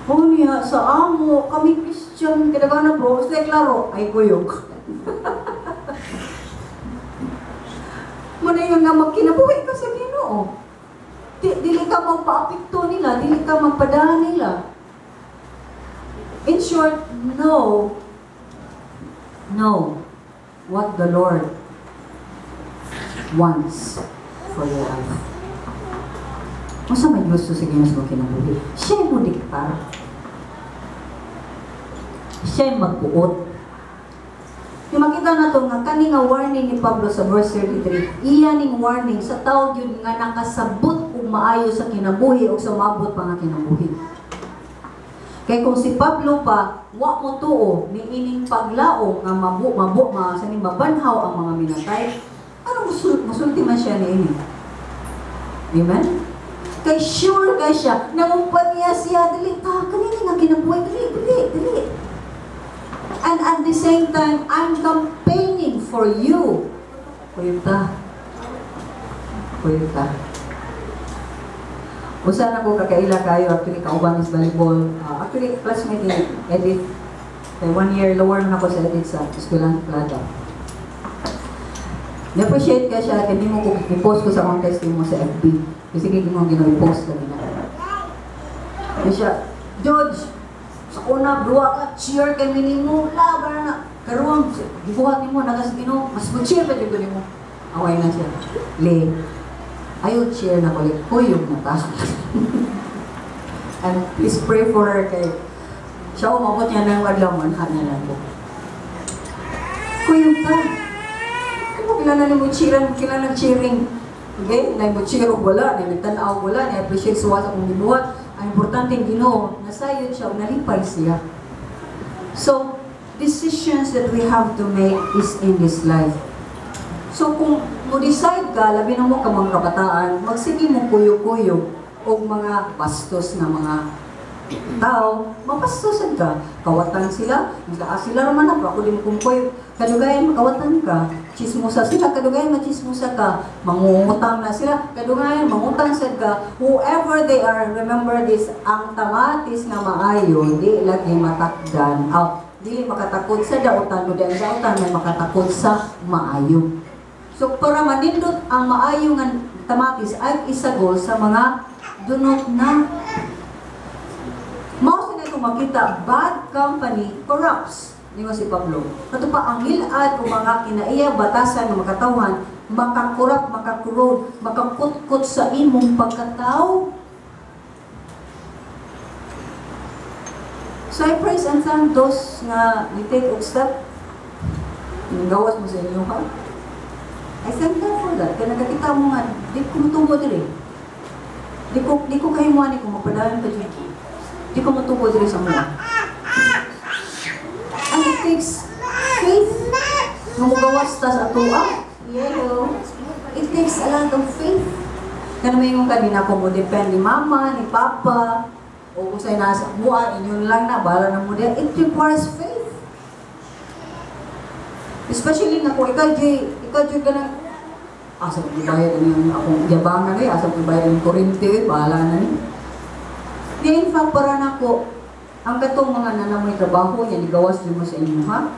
Speaker 3: Oh niya, sa amo, kami Christian, kinagana bro, basta klaro, ay kuyog. Muna yun nga magkinabuhi ka sa Ginoo. Dili ka magpaapekto nila, dili ka magpadaan nila. In short, know what the Lord wants for your life. Unsa may gusto sa Ginoo sa kinabuhi? Siya mo diktar. Siya magbuot. Yung makita na to nga kani nga warning ni Pablo sa verse 33, iya ning warning sa tao gyud nga nakasabot og maayo sa kinabuhi o sa maabot pa nga kinabuhi. Kay kung si Pablo pa wa mo tuo ni ining paglaom nga mabu mabu ma sa ning mabanhaw ang mga minatay, ano musulti man siya niini? Amen? Kay sure kay siya, nangumpan niya siya, dili ta kanini nga kinabuhi, dili dili dili. And at the same time, I'm campaigning for you. Kuyog ta. Kuyog ta. Usa na ko kakaila kayo, actually kauban is volleyball. Actually, classmate ni Edith. Kay 1 year lower na ako sa Edith sa Eskwelahan Plata. Na-appreciate ka siya, kaya mo ko i-post ko sa akong testimony sa FB. Kasi sige mo gino-post lagi na. Kaya siya, George, sa una, duwa ka, cheer kay minimo, laban na. Karoon, gibuhat nimo, nagas Ginoo, mas mo-cheer pa jud ko nimo. Away na siya. Le, ayaw cheer na ko, like, kuyog na ta. And please pray for her kay siya umabot niya ng adlaw, manhan niya lang ko. Kuyog ta. Kung kilala ni mo cheeran, kilala cheering. Okay? Na mo cheer og wala, na nagtan-aw wala, na appreciate suwa sa akong gibuhat. Ang importante Ginoo, nasayod siya, nalipay siya. So, decisions that we have to make is in this life. So, kung mo-decide ka, labi na mo ka mga kabataan, magsige mo kuyog-kuyog o mga bastos na mga tao, mapastosan ka. Kawatan sila, sila raman na, ako din kumpuy. Kadugayan, makawatan ka. Chismosa sila, kadugayan, machismosa ka. Mangungutang na sila, kadugayan, mangutang sad ka. Whoever they are, remember this, ang tamatis nga maayo, di lagi matakdan. Oh, di makatakod sa dautan, o di ang dautan may makatakod sa maayo. So, para manindot ang maayo nga tamatis ay isagol sa mga dunot na. Mao sa na makita, bad company corrupts. Ningo si Pablo. Kato pa ang hilad o mga kinaiya batasan ng makatawhan, makakurap, makakurod, makakutkot sa imong pagkatao. So I praise and thank those nga ni-take og step. Gawas mo sa inyo ha. I thank God for that. Kaya nakakita mo nga, di ko mutubo diri. Di ko kahimuan kung magpadayon pa dyan. Di ko mutubo diri sa mga. And it takes faith. Nga mugawas ta sa atoa. Yellow. It takes a lot of faith. Kaya may yung kanina ko mo depend ni mama, ni papa, o kung sa'yo nasa buwan, inyon lang na, bahala na mo diya. It requires faith. Especially na kung ikaw, Jay, ka ng, asa ko ibayad yung akong yabangan eh, asa ko ibayad yung kurinte, bahala na ni. Di, in fact, para na ko, ang katong mga nanamoy trabaho, yan, igawas din mo sa inyo, ha?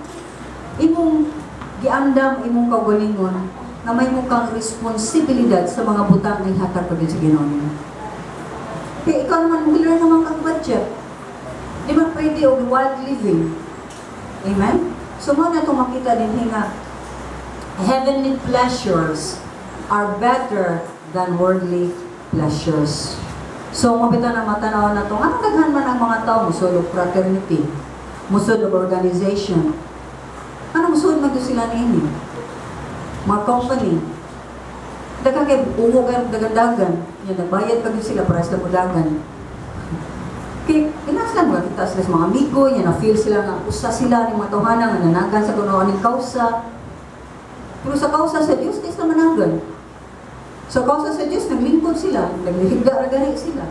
Speaker 3: Imong giandam, imong kaugalingon, na may mukang responsibilidad sa mga butang na ihatag pag sa Ginoo nimo. Kaya ikaw naman, mag-learn naman kang budget. Di ba pwede og wild living? Amen? So, mo na itong makita din nga, heavenly pleasures are better than worldly pleasures. So, mabita na matanaw na ito, anong daghan man ang mga tao, musod og fraternity, musod og organization. Ano musod man sila niini? Mga company. Daghang kay uwo kay dagandagan, yan nagbayad pa gyud sila para sila mudagan. Kay kinahanglan mga kita sila sa mga amigo, yan na feel sila nga usa sila ning mga tawhana nga nanagan sa kuno aning kausa. Pero sa kausa sa Dios di sila managan. Sa kausa sa Dios naglingkod sila, naglihigda ra gani sila.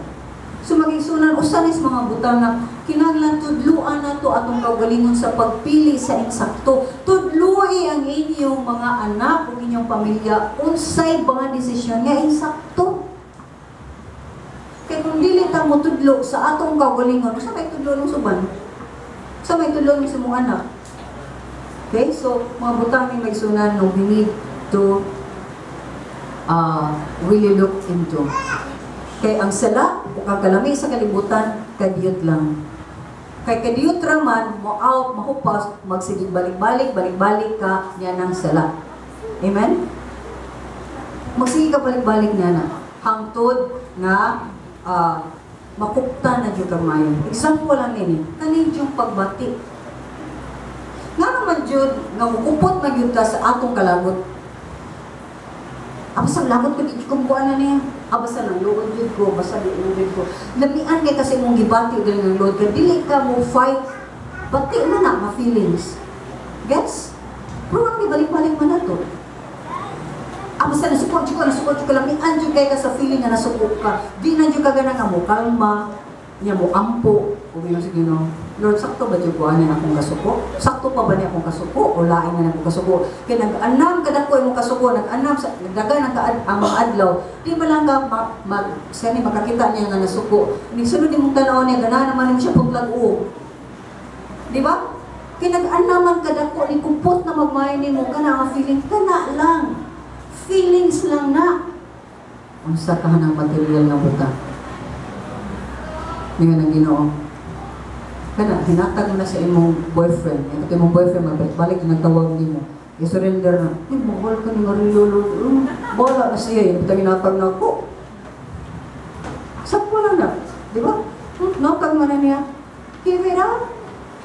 Speaker 3: So mga igsuonan, usa ni sa mga butang nga kinahanglan tudluan nato atong kaugalingon sa pagpili sa insakto. Tudlui ang inyong mga anak ug inyong pamilya unsay mga desisyon nga insakto. Kay kung dili ta mo tudlo sa atong kaugalingon, unsa may tudlo ng suban? Unsa may tudlo sa imong anak? Okay, so mga butang ni, mga igsuonan, no, we need to really look into. Kay ang sala ug ang kalami sa kalibutan, kadiyot lang. Kay kadiyot ra man mo out mahupas, magsige balik-balik, balik-balik ka niya ng sala. Amen? Magsige ka balik-balik niya na. Hangtod nga makupta na jud ka maayo. Example lang nini, kaning yung pagbati. Nga naman jud nga mukupot na gyud ka sa atong kalagot. Basta lagot ko, di ko mukuan na niya. Basta nang luod jud ko, basta di jud ko. Lamian kay kasi mong gibati dili ng luod ka, dili ka mo fight. Bati mo na ma feelings. Gets? Pero ang balik-balik man na to. Basta nasuko jud ko, nasuko jud ko, lamian jud kay ka sa feeling nga nasuko ka. Di na jud ka gana nga mo kalma, niya mo ampo, ug ingon sa Ginoo, "Lord, sakto ba jud ko ani akong kasuko? Sakto pa ba ni akong kasuko o lain na akong kasuko?" Kay nag-anam kadako imong kasuko, nag-anam sa nagdagan ang, ang mga adlaw, di ba lang ka mag sani makakita niya nga nasuko. Ning sunod nimong tan-aw niya, ganahan naman nimo siya putlag o. Di ba? Kay nag-anaman kadako ni kupot na magmay nimo kana ang feeling kana lang. Feelings lang na. Unsa ka ng material nga butang? Ngayon ang Ginoo. Kana, hinatag mo na sa imong boyfriend. Yung imong boyfriend, magbalik-balik, nagtawag nimo. I-surrender na. "Ay, mahal ka ni Maria, Lord. Wala na siya. Yung butang hinatag na ako." Sakto lang na. Di ba? Natag man na niya. Give it up.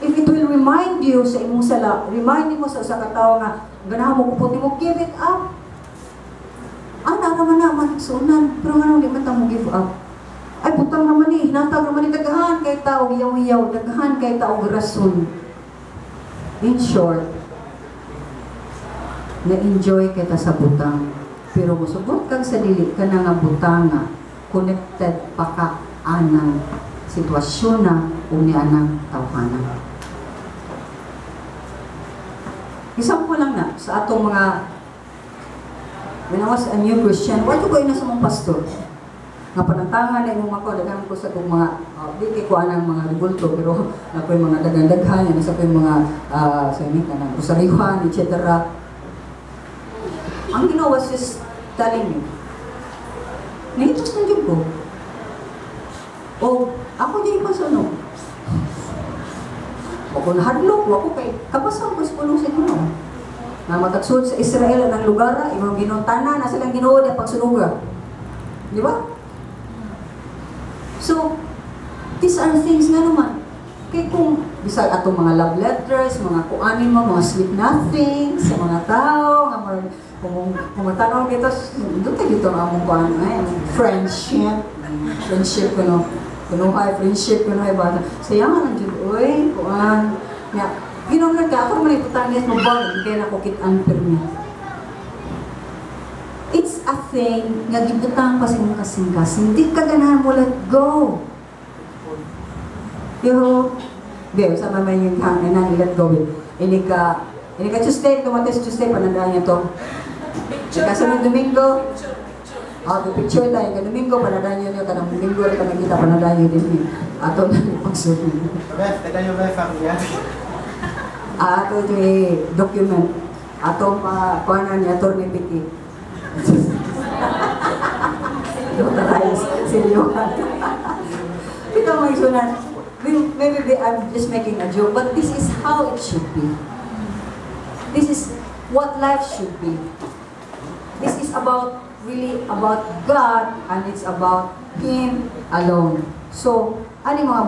Speaker 3: If it will remind you sa imong sala, remind mo sa usa ka tawo nga ganahan mo kupot nimo, give it up. Ana naman na mga igsuonan, pero nga di man ta mo give up. Ay, butang naman ni, hinatag naman ni, daghan kay tao hiyaw-hiyaw, daghan kay tao rason. In short, na-enjoy kita sa butang. Pero musugot kang sa dili ka na nga butang nga connected pa ka anang sitwasyon na o ni anang tawhana. Example lang na sa atong mga, when I was a new Christian, wala ko ina sa mong pastor. Nga panantangan na imong ako, daghan ko sa kong mga, di kay ko anang mga rebulto, pero na ko yung mga daghan-daghan, yan sa ko yung mga, sa inyo, kanang rosaryohan, etc. Ang Ginoo was just telling me, nahitos na jud ko. O, ako di ipasunog. Wako nahadlok, wako kay kabasang ko sa pulong sa Ginoo. Nga matagsud sa Israel ang lugar, imong Ginoo tanan na silang Ginoo di pagsunuga. Di ba? So, these are things nga naman. Kay kung bisag atong mga love letters, mga kuanin mo, mga sweet nothing sa mga tao, nga mga, kung matanaw kita, doon tayo dito ang among kuan, ay, friendship, friendship kuno, kunuhay, friendship kunuhay ba? Sayangan ang jud, oy, kuan. Nga, ginom lang ka, ako naman iputang niya, mabang, kaya na ko kitaan pirmi. It's a thing nga gibutang pa sa imong kasing-kasing. Di ka ganahan mo let go. Pero, di, sa man yung hangin na let go with. Ini ka Tuesday, tumates Tuesday, panandaan niya to. Kasunod Domingo, ah, the picture tayo, ka Domingo, panandaan niyo niyo, kanang Domingo, rin ka nakita, panandaan niyo din. Ato na yung pagsunod.
Speaker 2: Ref, taga yung ref ang niya.
Speaker 3: Ah, ato ito document. Ato pa, kuhanan ni Atty. Vicky. Notarize, silyuhan. Ito mga igsuonan, maybe I'm just making a joke, but this is how it should be. This is what life should be. This is about, really about God, and it's about Him alone. So, ano yung mga